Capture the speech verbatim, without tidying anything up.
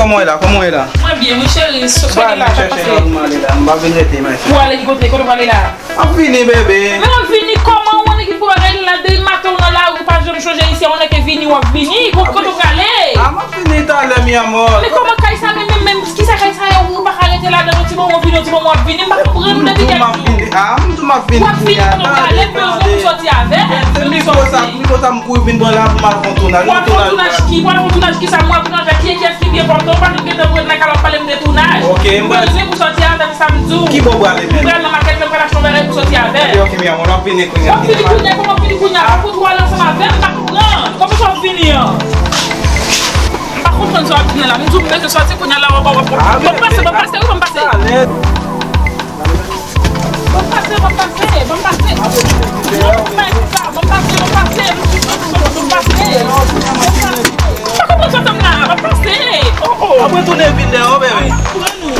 Kòman w ye la? Kòman w ye la? Mwen byen, wi, cheri. Sote la, sa pase. Mwen ale la, m pa vin rete, mèsi. Ou ale ki kote? Kote w prale la? M ap vini, bebe. Men w ap vini kòman? Ou wè ki gwo bagay la, depi maten w nan lari, ou pa janm chonje isi a, ou nèk vini, w ap vini. Kote w prale? A, m ap vini talè, mi amor. Men kòman kay sa, men, men, men, kisa kay sa yo, ou pa ka rete ladan, yon ti moman w vini, yon ti moman w ap vini, m pa konprann depi kèk jou. A, m di w m ap vini. W ap vini kote w prale, m bezwen pou sòti avè m. Se mikwo sa, mikwo sa m kouri vin pran la pou m al fè yon tounaj. W ap fè yon tounaj ki, w ap fè yon tounaj ki sa, mwen pou nan avè ki, kiyès ki pi enpòtan, ou pa janm gentan pou ret nan kay la w ap pale m de tounaj. Ok, m pral. M bezwen pou sòti avè m, sa m di w. Ki bò w prale menm? M pral nan makèt la, m pral achte yon bagay pou sòti avè m. Ok, ok, mi amor, m ap vini kounye a. W ap vini kounye a, kòman w vini kounye a? Ou fout pral ansanm avè m, m pa konprann. Kòman sa w ap vini an? M pa konprann sa w ap di m nan la. M di w m bezwen sòti kounye a la, w ap, w ap, w ap. Ban m pase, ban m pase, wi, ban m pase. Talè. Ban m pase, ban m pase, ban m pase. Non, ban m pase, ban m pase, ban m pase, ban m pase. Ban m pase. Ou pa konprann sa w ap di m la, ban m pase. Oh, oh. Apre tounen vin dèyè w, bebe. Pran nou.